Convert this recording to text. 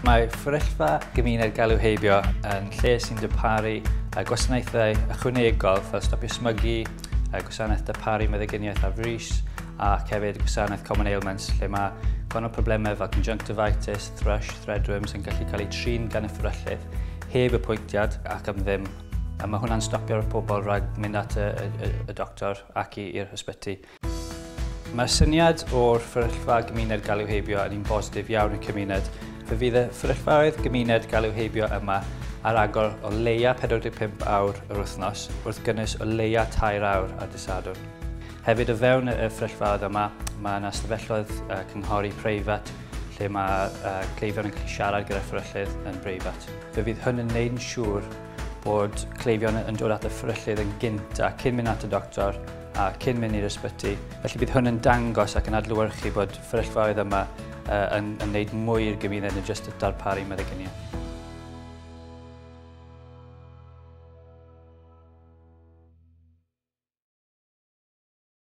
Mae fferyllfa gymuned galw heibio yn lle sy'n darparu gwasanaethau ychwanegol fel stopio smygu, gwasanaeth darparu meddyginiaeth ar frys, ac hefyd gwasanaeth common ailments lle mae gwahanol problemau fel conjunctivitis, thrush, threadworms yn gallu cael eu trin gan y fferyllydd heb apwyntiad ac am ddim. A mae hwnna'n stopio'r pobl rhag mynd at y doctor ac i'r ysbyty. Mae'r syniad o'r fferyllfa gymuned galw heibio yn un bositif iawn i'r cymuned. Fe fydd y fferyllfaoedd gymuned galw heibio yma ar agor o leia 45 awr yr wythnos, wrth gynnwys o leia 3 awr ar dydd Sadwrn. Hefyd o fewn y fferyllfaoedd yma, mae yna stafelloedd cynghori preifat lle mae cleifion yn gallu siarad gyda'r fferyllydd yn breifat. Fe fydd hwn yn neud yn siŵr bod cleifion yn dod at y fferyllydd yn gynta cyn mynd at y doctor a cyn mynd i'r ysbyty. Felly bydd hwn yn dangos ac yn adlewyrchu bod fferyllfaoedd yma yn neud mwy i'r gymuned na jyst darparu meddyginiaeth.